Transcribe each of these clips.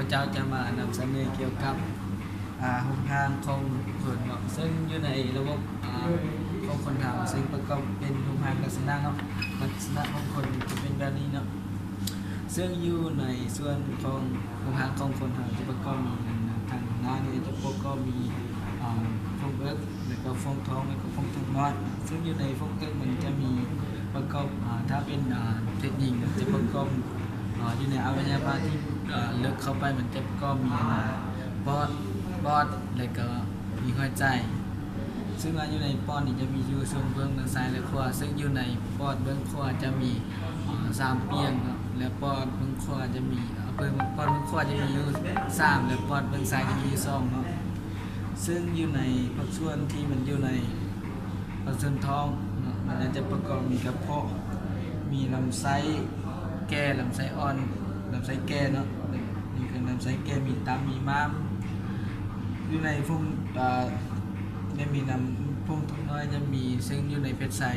ເຈົ້າຈະມານຳສະເໜີກ່ຽວກັບ ອ່າ ໂຮງຮ່າງຂອງຄົນເນາະ ເຊິ່ງຢູ່ໃນລະບົບ ອ່າ ຂອງຄົນເຮົາ ເຊິ່ງປະກອບເປັນໂຮງຮ່າງລັກສະນະເນາະ ລັກສະນະຂອງຄົນຈະເປັນແບບນີ້ເນາະ ເຊິ່ງຢູ່ໃນສ່ວນຂອງໂຮງຮ່າງຂອງຄົນເຮົາຈະປະກອບມີ ທາງໜ້ານີ້ຈະປະກອບມີ ອ່າ ໂຄງເອິກ ແລ້ວກໍໂພງທ້ອງ ແລ້ວກໍໂພງທ້ອງນ້ອຍ ເຊິ່ງຢູ່ໃນໂພງເອິກມັນຈະມີປະກອບ ອ່າ ຖ້າເປັນ ອ່າ ເພດຍິງຈະປະກອບ ອ່າ ຢູ່ໃນອະໄວຍະວະທີ່ ອ່າ ເລິກເຂົ້າໄປ ມັນຈະປະກອບມີ ອ່າ ປອດ ປອດ ແລ້ວກໍມີຫົວໃຈ ເຊິ່ງວ່າຢູ່ໃນປອດນີ້ຈະມີຢູ່ເຊິ່ງເບື້ອງ ເບື້ອງຊ້າຍ ແລະ ຂວາ ເຊິ່ງຢູ່ໃນປອດເບື້ອງຂວາຈະມີ ອ່າ ສາມປ່ຽງເນາະ ແລະ ປອດເບື້ອງຂວາຈະມີ ເອີ ປອດເບື້ອງຂວາຈະມີຢູ່ສາມ ແລະ ປອດເບື້ອງຊ້າຍຈະມີຢູ່ສອງເນາະ. ເຊິ່ງຢູ່ໃນພາກສ່ວນທີ່ມັນຢູ່ໃນພາກສ່ວນທ້ອງເນາະ ມັນອາດຈະປະກອບມີກະເພາະ ມີລຳໄສ້ແກ່ ລຳໄສ້ອ່ອນ ລຳໄສ້ແກ່ເນາະ ນີ້ຄືລຳໄສ້ແກ່ ມີຕັບ ມີມ້າມ ຢູ່ໃນພວກ ອ່າ ໄດ້ມີນຳພວກທຸກນ້ອຍຈະມີ ເຊິ່ງຢູ່ໃນເພດຊາຍ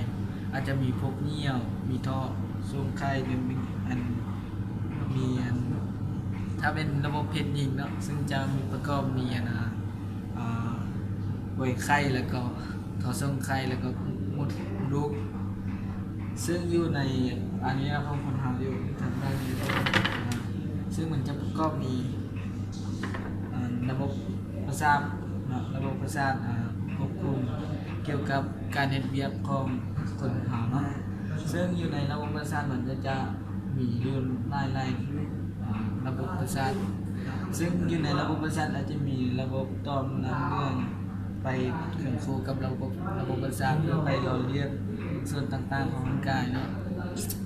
ອາດຈະມີພວກໜີ້ວ ມີທໍ່ສົ່ງໄຂ່ ຫຼືມີອັນ ມີອັນ ຖ້າເປັນລະບົບເພດຍິງເນາະ ເຊິ່ງຈະມີປະກອບມີອັນ ອ່າ ໄວໄຂ່ ແລ້ວກໍທໍ່ສົ່ງໄຂ່ ແລ້ວກໍມົດລູກ ເຊິ່ງຢູ່ໃນອະໄວຍະວະຂອງຄົນເຮົາຢູ່ທາງດ້ານນີ້ ເຊິ່ງມັນຈະປະກອບມີ ອ່າ ລະບົບປະສາດເນາະ ລະບົບປະສາດ ອ່າ ຄວບຄຸມກ່ຽວກັບການເຮັດວຽກຂອງຄົນເຮົາເນາະ ເຊິ່ງຢູ່ໃນລະບົບປະສາດມັນກໍຈະມີຢູ່ຫຼາຍໆ ອ່າ ລະບົບປະສາດ ເຊິ່ງຢູ່ໃນລະບົບປະສາດອາດຈະມີລະບົບຕ່ອມນ້ຳເຫຼືອງໄປເຄືອງຄູ່ກັບລະບົບ ລະບົບປະສາດ ເພື່ອໄປຫຼໍ່ລ້ຽງສ່ວນຕ່າງໆຂອງຮ່າງກາຍເນາະ.